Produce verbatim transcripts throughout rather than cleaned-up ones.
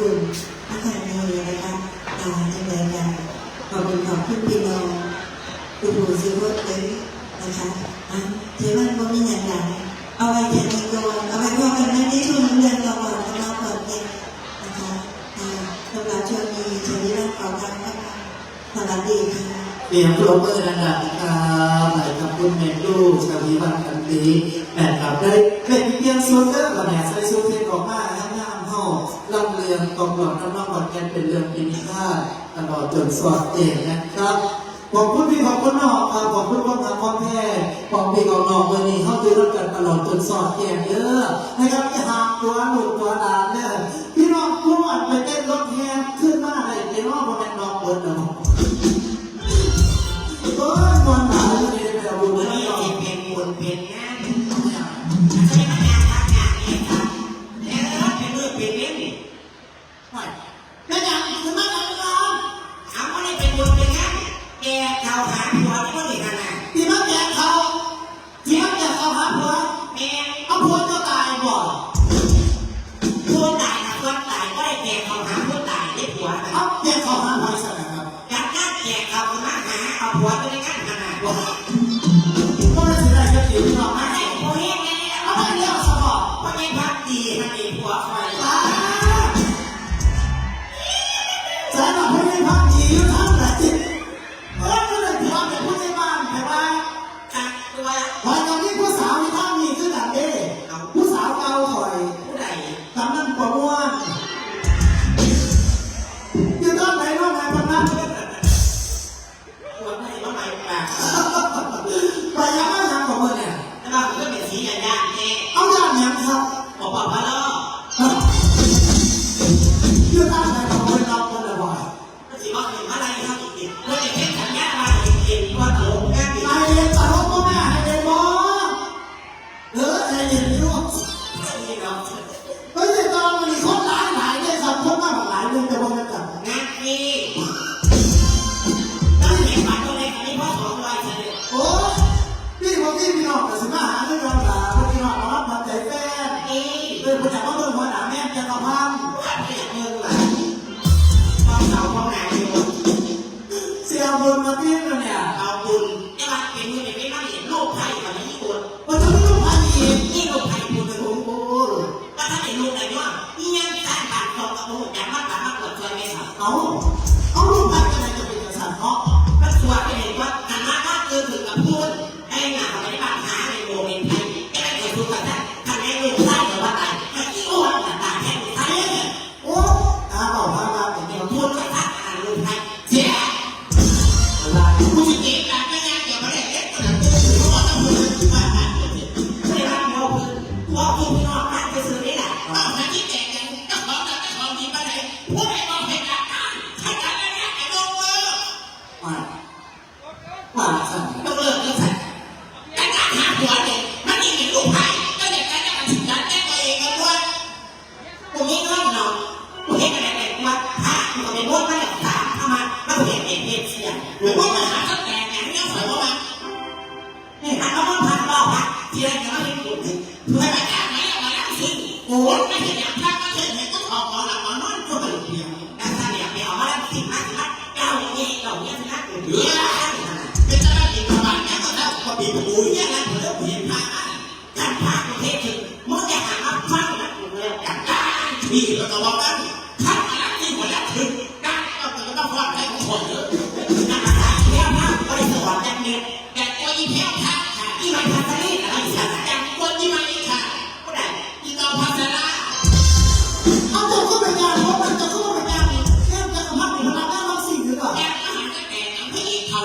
นะคะนี่นะคะอ่าจังใดกันขอบคุณขอบคุณพี่น้องทุกผู้ทุกคนเลยนะคะอ่ะถือว่าบ่มีหยังหลายเอาไว้แค่นี้ก่อนเอาไว้พอกันในช่วงเดือนต่อๆกันมาก่อนเนี่ยนะคะอ่าสำหรับช่วงนี้เชอรี่ต้องขอกล่าวคำว่าสวัสดีค่ะเตรียมปรบมือดังๆนะครับให้กับคุณแม่ลูกชวีวันกันดีแม่ครับได้เป็นเพียงส่วนเด้อแม่ใส่ชุดเพชรออกมาให้งามเฮา ลำเลียงกล่อมหลอนน้ำนองหลอนแกนเป็นเรื่องเป็นนิทานตลอดจนสอดเองนะครับ ขอบคุณพี่ขอบคุณน้องครับขอบคุณความรักความแท้ของพี่ของน้องวันนี้เขาดูรักกันตลอดจนสอดแก่เด้อนะครับที่หางตัวหนุ่มตัวหลานเนี่ยพี่น้องผู้อ่อนไปเต้นรถแห่ขึ้นมาอะไรเดี๋ยวว่ามันเป็นน้องเบิร์ดเนาะโอ้ยมวนหลายวันนี้ได้ไปเอาบุญ วันนี้ แล้ว จะเป็นบุญเป็นงานจะไม่มางานทำงานเองครับแล้วเป็นเรื่องเป็นเล่น ไม่เป็นหยังคือมาหยังครับถามว่าได้เป็นบุญเป็นงานแก่เขาหาผัวที่บ่ได้ขนาดที่มาแก่เขาที่มาแก่เขาหาผัวแม่เอาผัวจะตายบ่ผัวตายนะคนตายก็ได้แก่เขาหาผัวตายได้ผัวนะเอาแก่เขาหาผัวสักนะครับอยากได้แก่เขาคือมาหาเอาผัวจะได้งานขนาดบ่ก็ได้สิได้ก็สิพี่น้องมาให้ผัวเฮ็ดไงเอาไปเลี้ยงสมองเพราะไงพักดีมันมีผัวคอย สำหรับผู้ใหญ่บ้านที่อยู่ทางไหนเออผู้ใดที่ว่าเป็นผู้ใหญ่บ้านแต่ว่าจักตัวขอตอนนี้ผู้สาวที่ทางนี้คือกันเด้เอาผู้สาวเก่าข่อยผู้ใดกำนันประมวลอยู่ตอนไหนน้องนายพนัน ตัวไม่ได้ว่าไปปากไปยังไม่ยังของมึงเนี่ยแต่ว่าผมก็เป็นสีอย่างยากแน่เอาอย่างยังครับบอกว่าพะล้อเรื่องอะไรของมึงเราคนละบ่อยมันสิว่าเป็นอะไรครับอีกทีมันจะเป็นสัญญาณมาอีกทีว่าตลกแค่ปีไอเรียนตลกก็แม่ไอเรียนบ่เออไอเรียนอยู่นี่เนาะ เฮ้ยแต่ตอนมันมีคนหลายหลายเนี่ยครับคนมาหลายเรื่องจะว่ากันจังงานฟรีตั้งแต่ปัดตัวเล็กอันนี้พ่อสองร้อยเฉลี่ยโอ้พี่พวกพี่พี่น้องแต่สิมาหาเรื่องเราหลาพวกพี่น้องมารับมันใจแฟนเอ้ยเป็นคนจากว่าเมืองหัวหนาแม่นจักรพันธ์ว่าเปลี่ยนเมืองหลายความเก่าความหนาอยู่เสียบุญมาพี่เนี่ยเอาบุญแต่ว่าเป็นเงินเป็นไม่มาเห็นโลกไทยกับไม่มีบุญมันจะไม่ต้องพันอีกนี่โลกไทยบุญเป็นของบุญ ว่าถ้าเป็นลูกไหนเนาะอีหยังสร้างบ้านของกระโปรงจากบ้านตามมาตรวจช่วยไหมครับเอาเอาลูกบ้านอะไรจะเป็นกษัตริย์เนาะมันสวยไปเลยว่าฐานะก็คือถึงกับพูดให้หนาไปบ้านหาในโมเมนต์ไทยจะไม่เกิดทุกข์กับท่านทำให้ลูกไส้หรือว่าตายมันอีอ้วนกับตายแค่ลูกไส้เนี่ยโอ้ตาเบาพามาเป็นเดียวพูดกับท่านอ่านลูกไทยเสีย กูสิเก็บหลักไม่ยากเดี๋ยวมาได้เก็บขนาดกูถือว่าต้องมือว่าบ้านกูสิไม่ได้รับหัวพื้นหัวพื้นพี่น้องบ้านไปซื้อนี่แหละต้องหาที่แตกกันเจ้าของหลักเจ้าของดีไปไหนผู้ใดบอกให้หลักการถ้าการไม่ยากไอ้ลงมือมามาสั่นต้องเลิกแล้วสั่นการหาหัวเนี่ยมันมีเป็นลูกไผ่ก็เด็กการจะมาถึงการแก้ตัวเองกันด้วย กูมีเงินเนาะกูเฮ็ดอะไรแต่กูว่าพระกูก็เป็นพวกมาจากสามธรรมะแล้วกูเห็นเห็นเห็นเสียงหรือว่ามาหาเจ้าแก่แก่ไม่ยอมสวยว่ามันนี่หันมาว่าพระเบาพระทีไรจะมาเห็นกูนี่เพื่อมาจากไหนออกมาแล้วสิโอ้ยไม่เห็นอย่างพระก็เห็นเห็นก็ขอขอหลับขอนอนก็ไม่เพียงแล้วท่านอยากไปเอามาแล้วสิมาสิมาเจ้าเนี่ยเจ้าเนี่ยสิมากูเดือดเป็นเจ้าหน้าที่ประมาณนี้ก็แล้วก็ปีกูเนี่ยนะผมเลิกเห็นพระ คันพระกูเทศน์ถึงมึงอย่าหามาฟังนะกูแล้วกันการที่แล้วก็ว่ากันคันมาลักที่หัวลักถึงการเอาตัวก็ฟ้องได้ของคนเยอะนักภาษาแพ้วพระกูบ่ได้สอนจักเม็ดแต่ตัวอีแพ้วพระค่ะอีมันพัสลีอะไรสักอย่างคนที่มาอีกค่ะผู้ใดอีเก่าพัสลาเอาตัวก็ไปยามเพราะมันจะก็ไปยามนี่แค่จะกำพักในพลังงานบางสิ่งหรือเปล่าแอบมาหาแต่แต่หนังพระเอกเขา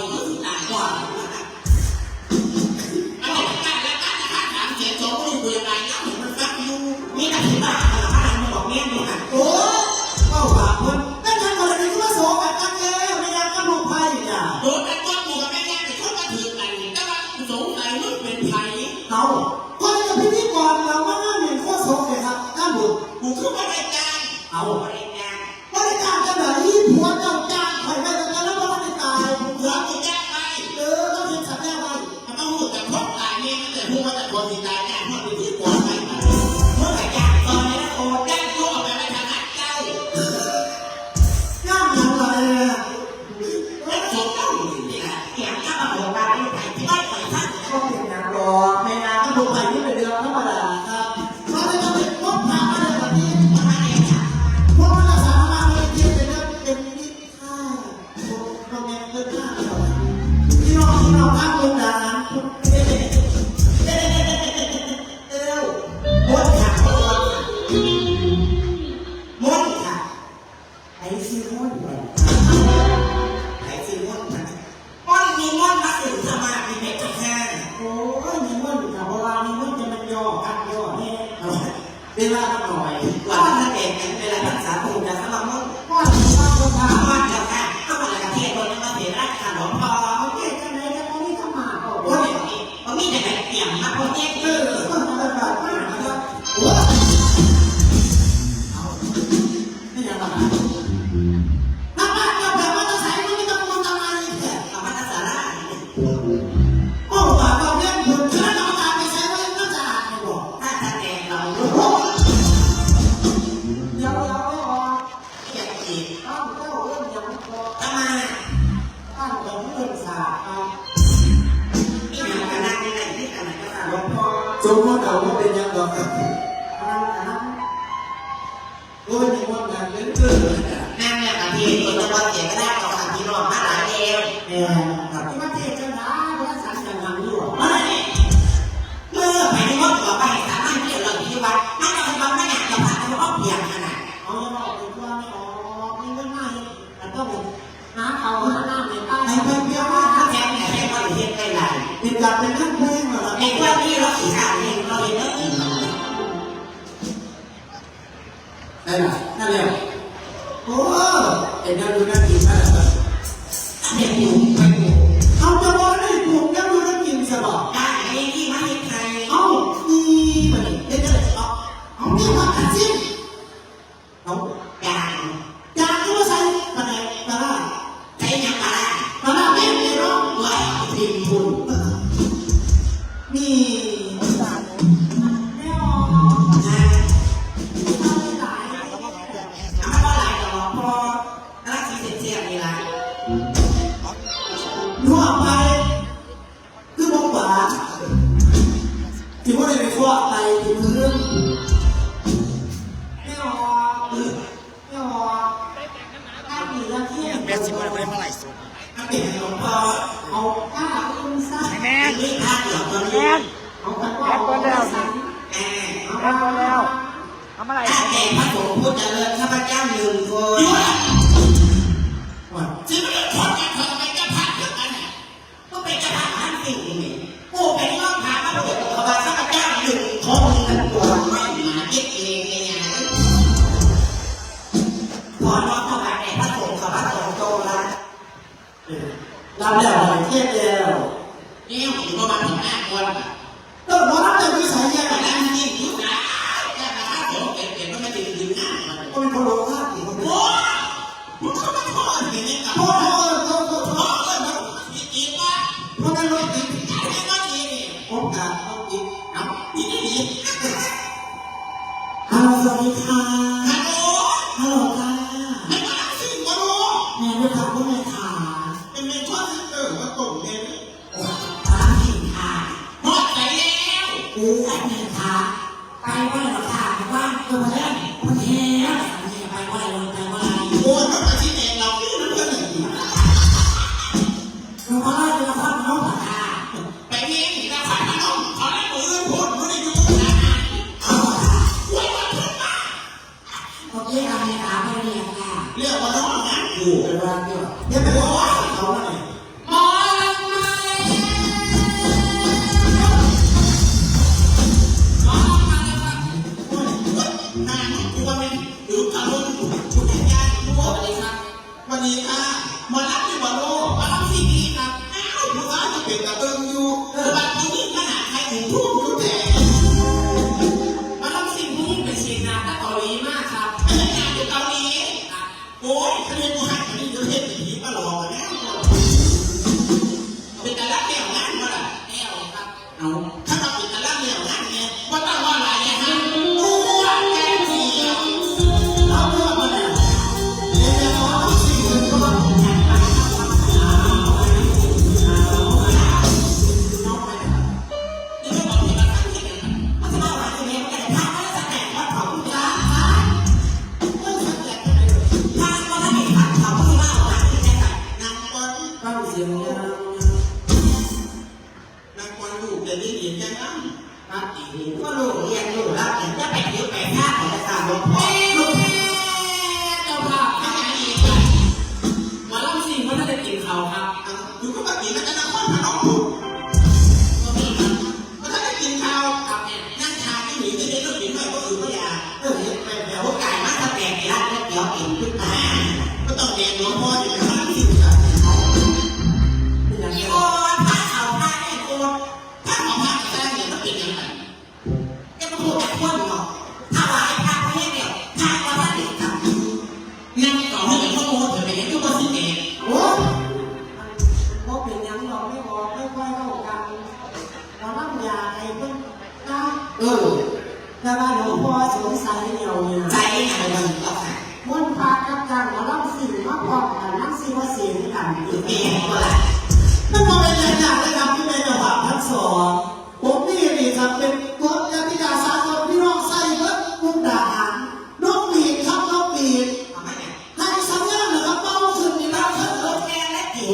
ไอ้ซื้อมนต์ไป ไผซื้อมนต์ไป มนต์มีมนต์มาสื่อสมาธิในจักรแท้ โอ้ย มีมนต์กับว่ามีมนต์จะมันย่อกัดย่อแน่ เวลามันหน่อย ว่าถ้าเด็กกันเวลารักษาปู่จะสมัครมนต์ ว่าว่าว่าว่าว่าเจ้าค่ะ เอามาแล้วก็เทศน์บนนั้นมาเสียราชการหลวงพ่อ เอาเทศน์จังไหนจะบ่มีธรรมะบอก ว่า ว่า บ่มีจังไหนเตรียมมาพอเทศน์ เออ มันก็แบบว่า โอ้ย เอา ไม่อยากมา นักบ้านเจ้าแบบว่าจะใส่มันไม่ต้องกลัวทำไมเนี่ย เอามาตาสาระ โอ้ บาปเราเล่นบุญคณะกรรมการไปใช้ไว้น่าจะอ่านเลยบอก ถ้าจะแดงเรา เดี๋ยวเราไม่ออก อยากจีบ เอ้า เจ้าเรื่องยังไม่พอ ทำไม ตั้งแต่เรื่องสาบเอา นี่หากันนั่งนี่แหละ นี่กันไหนก็สาบหลวงพ่อ สมมติเอาว่าเป็นยังไงครับ อะไรนะ โอ้ย มีมนต์งานเกินเกินเลยนะ นั่งแล้วกับพี่ตัวตะวันเสียก็ได้ต่อค่ะพี่น้องมาหลายแล้ว แม่นครับ ที่มาเทศน์จังหวะพระสันจังหวะอยู่ มาเลย เมื่อไปในวัดตัวไปสามารถที่จะเลิกที่วัด มันก็เป็นวัดไม่อยากจะพาไปวัดเพียงขนาด เอาแล้วบอกเป็นตัวไม่ออก มีเงินมาเฮ็ด แต่ต้องหาเขาหาน้ำในใต้ ไปเพียงเพียงว่าถ้าแทนแต่ให้เราเฮ็ดได้หลาย เป็นการเป็นนักเพลงเหรอครับ ในวัดนี้เราสีขาวเองเราเห็นแล้วอีก ได้ล่ะ นั่นแหละ โอ้ เห็นนั่งดูนั่งกินมาแล้ว เด็กหนุ่มไปหมู่ เอาจะบอกได้ปลูกนั่งดูนั่งกินสบาย ได้ไอ้นี่มาเฮ็ดไทย เอ้า นี่มาดิ เฮ็ดจังได๋สิเนาะ เอานี่มาตัดสิน เอา ยาง ยางก็มาใส่ปานใด ปลาร้า ใส่หยังปลาร้า ปลาร้าแม่นเลยเนาะ ไว้ถิ่มพุ่น นี่ แม่ออก นะ เอาหลาย เอามาบ่หลายดอก พอ กำลังสิเสียบๆนี่ล่ะ ทั่วไป คือบ่ปา สิบ่ได้ไปฟอกไตอยู่เพิ่น แม่ออก แม่ออก ถ้ามีเรื่องที่ แม่สิบ่ได้มาไลฟ์สด ถ้าเป็นหลวงพ่อ เอากล้าอุ้มซะ แม่น นี่พระเหรอตอนนี้ แม่น เอากันว่า แม่นเปิดแล้ว เอา แม่นเปิดแล้ว เอามาไลฟ์สด แต่พระสงฆ์ผู้เจริญข้าพเจ้าหนึ่งคน หยุด ว่า สิไม่ได้คนจะเถิดเป็นเจ้าภาพเดียวกันน่ะ ก็เป็นเจ้าภาพทั้งสิ่งนี่ กูเป็นรองพระมาบวชขอพระสักเจ้าหนึ่งคนกันตัวไม่หมาเก็บเองเนี่ยนะ พอน้องเข้ามาในพระสงฆ์กับพระสงฆ์โตแล้ว เออ รับแล้วเทศน์แล้ว นี่ผมก็มาถึงห้าคน เออ หมอลำเจ้าอยู่ไสเนี่ย มานั่งกินอยู่นะ แต่มาหาผมเก็บเก็บมันมาถึงถึงห้าคน ก็เป็นคนโลภะสิ โอ้ มึงเข้ามาพ่อเห็นเนี่ยกับ โอ้โห โอ้โห โอ้โห โอ้โห มันติดอีกวะ เพราะนั่นรถติด ไอ้รถติดนี่ โอกาสรถติด เอ้า ติดอีก ฮัลโหล สวัสดีค่ะ ฮัลโหล ฮัลโหลค่ะ ไม่มานั่งสิงมาดู แม่ด้วยค่ะ พวกแม่ค่ะ เป็นเมนคอนเซ็นเตอร์มาตรงเนี่ย โอ้ย ตามสิค่ะ ฮอดไสแล้ว โอ้ย แม่ค่ะ ไปบ่ได้ดอกค่ะ ว่างตัวแรก คนแท้ ไปบ่ได้เลย ไปบ่ได้ โอ้ย มันก็สิแม่นเราอยู่นำเพิ่นนั่นอยู่ หลวงพ่อเล่าเป็นละครพนมเหรอคะ ไปเรียนนครพนม เขาได้มืออื่นพูด บ่ได้อยู่นะ เอาเหรอคะ โอ้ย มันพูดมาก โอเคค่ะ แม่ค่ะ บ่ได้เรียนค่ะ เรียกว่าน้องนะ กูเป็นว่าเนี่ย เนี่ยเป็นว่าเขาเนี่ย หมอลำมาแล้ว หมอลำมาแล้วค่ะ หน้ามึงกลัวไหม หรือทะลุกูจะยากรู้อะไรครับ วันนี้ค่ะ หมอลำอยู่บ่ลูก หมอลำสิ่งนี้ครับ อ้าว ผู้ชายจะเป็นกระเติงอยู่ เออ บัดนี้ขนาดใครถึงทุ่มอยู่แท้ หมอลำสิ่งผู้หญิงเป็นเสียงนาตาเกาหลีมากครับ เป็นงานอยู่เกาหลีครับ โอ้ย คะแนนกูหักอันนี้เดี๋ยวเฮ็ดเป็นผีมาหลอกกันแล้ว เป็นตาลักแนวงานบ่ล่ะ แนวครับ เอา ถ้าเราเป็นตาลักแนวงานเนี่ย บ่ต้องว่าหลายเลยฮะ รู้ว่าแค่เสียง เอาเรื่องมาเนี่ย เดี๋ยวเราเอาสิ่งหนึ่งก็มาบอกกัน เอาไป นางก็ได้เห็นผักเขาที่ว่าเอาหลังที่แม่ใส่นางก็ ก็ต้องเรียนหลวงพ่ออยู่ในบ้านสิบสามเป็นอย่างนี้ โอ้ยพระเขาพระแม่โกนพระของพระสร้างเนี่ยมันเป็นอย่างไร จะมาพูดกับคนเนาะถวายพระเพื่อเนี่ยพระก็ท่านเองทำยังต่อให้เป็นพ่อโมเถอะเป็นยังไงก็สิเองโอ้ก็เป็นยังเราไม่บอกไม่ค่อยเข้ากันเราต้องอย่าไอ้เพิ่งนะเออแต่ว่าหลวงพ่อสงสัยเดียวเนี่ยใจหายมันก็ค่ะมนต์พระกับการมาเล่าสิ่งมาพร้อมกันนั่งสิว่าเสียงกันอยู่เองก็ได้มันก็เป็นอย่างนั้นนะครับที่เป็นจังหวะทั้งสอง ผมนี่นี่ครับเป็นกฎกติกาสากลพี่น้องใส่เบิดมุกดาหารนกหวีดครับนกหวีดให้สัญญาณนะครับเป่าขึ้นนี่ครับเพิ่นรถแกและโอ้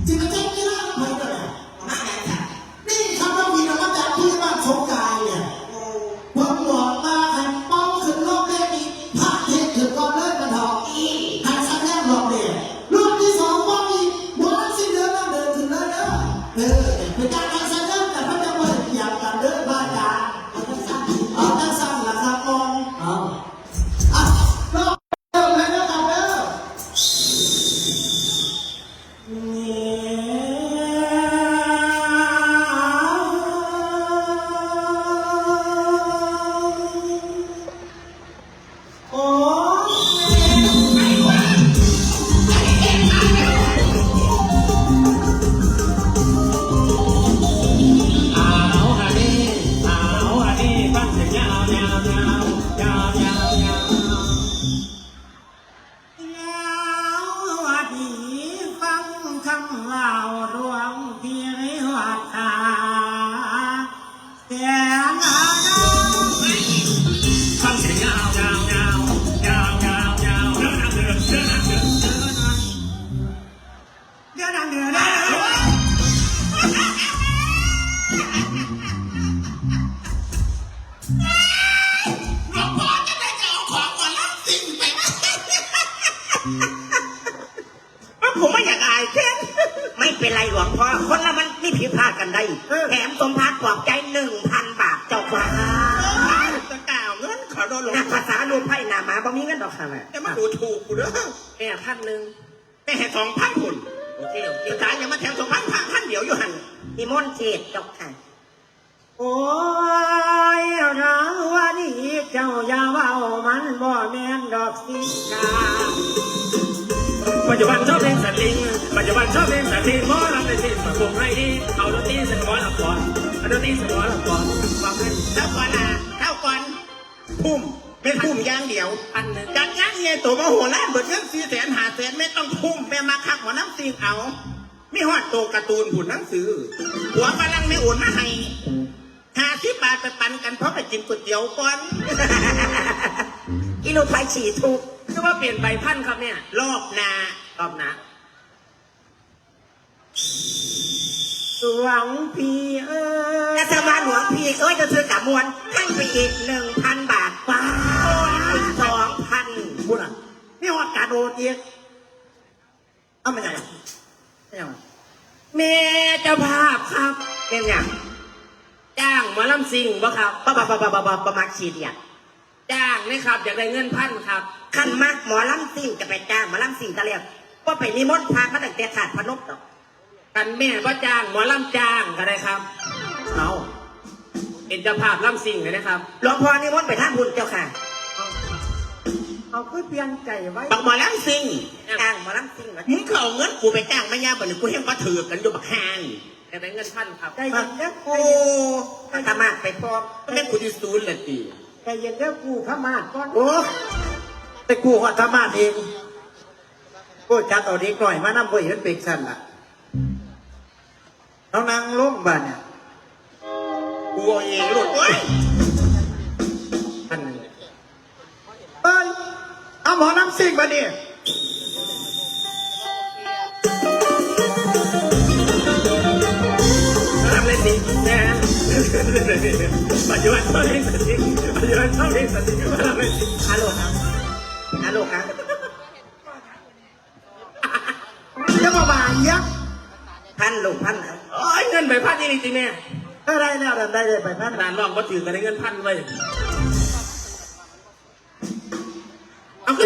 จิตใจกีฬาไปเลยนี่ครับนกหวีดนะครับจากผู้ใหญ่บ้านสงกรานต์เนี่ยผมบอกมาให้เป่าขึ้นรอบแรกนี่พระเทศถึงก่อนเลยมันทองให้สัญญาณรอบแรก รอบที่สองว่ามีหมอลำซิ่งเดินนั่งเดินถึงเลยเด้อเออเป็นการทำสัญญาแต่พระเจ้าว่าอย่ากันเด้อพระอาจารย์เอาจังสั้นเอาจังสั้นละครับมองเอาอ่ะรอบเริ่มเลยนะครับเด้อ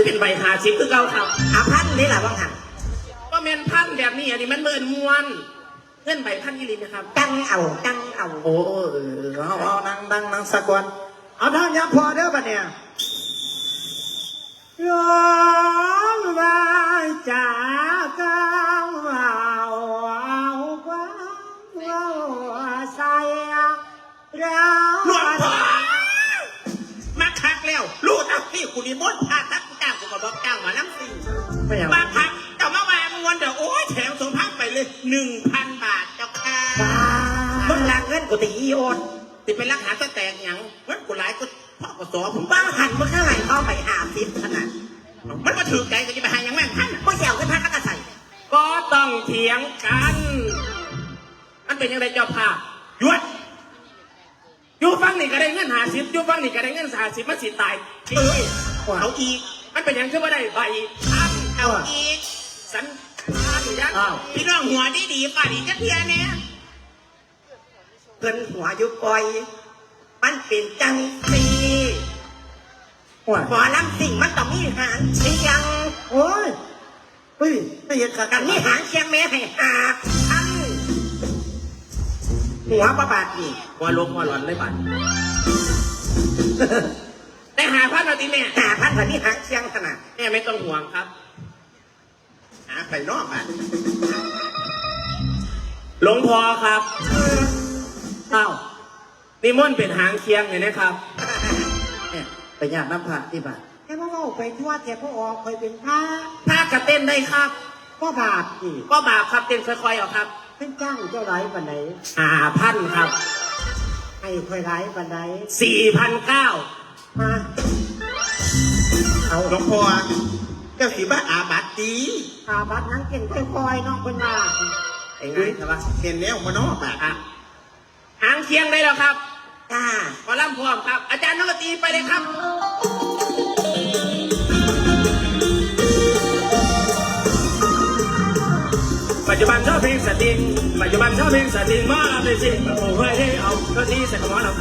เป็นใบห้าสิบคือเก่าครับ หาพันนี่ล่ะว่าหั่น บ่แม่นพันแบบนี้ อันนี้มันเบิ่นม่วน เงินใบพันอีหลีนะครับ ตั้งเอา ตั้งเอา โอ้ เออ เอา เอา นั่ง นั่ง นั่งซะก่อน เอา ท่านยามพอเด้อบัดเนี่ย ยอมว่าจากกัน เอาความเว้าใส่ หลวงพ่อ มาคักแล้ว รู้ตั้งที่กูนิมนต์พระทักกูจ้าง กูก็บอกจ้างหมอลำซิ่ง ไม่เอา มาคัก เจ้ามาว่าม่วนเด้อ โอ้ย แถมสมพักไปเลย หนึ่งพันบาทเจ้าค่ะ บ้า มึงลักเงินกูตีอีโอน สิไปลักหาสแต็กหยัง เงินกูหลายกูพ่อกสอผม บ้าหันมึงเท่าไหร่ เข้าไปห้าสิบขนาด มันมาถือใจก็จะไปหาหยังแม่งท่าน มึงสิเอาเงินพระก็ใส่ ก็ต้องเถียงกัน มันเป็นยังไงเจ้าภาพ หยุด อยู่ฝั่งนี่ก็ได้เงินห้าสิบ อยู่ฝั่งนี่ก็ได้เงินห้าสิบ มันสิตาย เอ้ย เอาอีก มันเป็นหยังคือบ่ได้ใบพัน เอาอีก สันพันยัง อ้าว พี่น้องหัวดีๆ ป่านนี้จักเทื่อแน่ เพิ่นหัวอยู่ปล่อย มันเป็นจังซี่ โอ้ย หมอลำซิ่งมันต้องมีหางเคียง โอ้ย เฮ้ย ไม่เห็นขาด กันมีหางเคียงแม่ให้หาพัน หัวประบาดนี่ หัวลกหัวหลอนเลยบาด ได้ห้าพันเอาติแม่ ห้าพัน ถ้ามีหางเคียงขนาด แม่ไม่ต้องห่วงครับ หาไปนอกบาด หลวงพ่อครับ อ้าว นิมนต์เป็นหางเคียงเลยนะครับ เนี่ย ไปยากน้ำพระที่บาด แค่ว่าเว้าไปทั่ว แต่พอออกคอยเป็นพระ พระกะเต้นได้ครับ ก็บาปอีก ก็บาปครับ เต้นค่อยๆเอาครับ เป็นจ้างเจ้าหลายปานใด ห้าพันครับ ให้คอยหลายปานใด สี่พันเก้า มา เอา หลวงพ่อ เจ้าสิมาอาบัติตี อาบัติหยังเก่งค่อยๆเนาะเพิ่นว่า ไอ้ไงครับว่า เห็นแล้วมานอกบาด อ่ะ หางเคียงได้แล้วครับ จ้า หมอลำพร้อมครับ อาจารย์นักดนตรีไปเลยครับ ปัจจุบันชอบเพลงสตริง ปัจจุบันชอบเพลงสตริง มาเป็นสิ่งโอ้ยเอาดนตรีใส่กับหมอลำ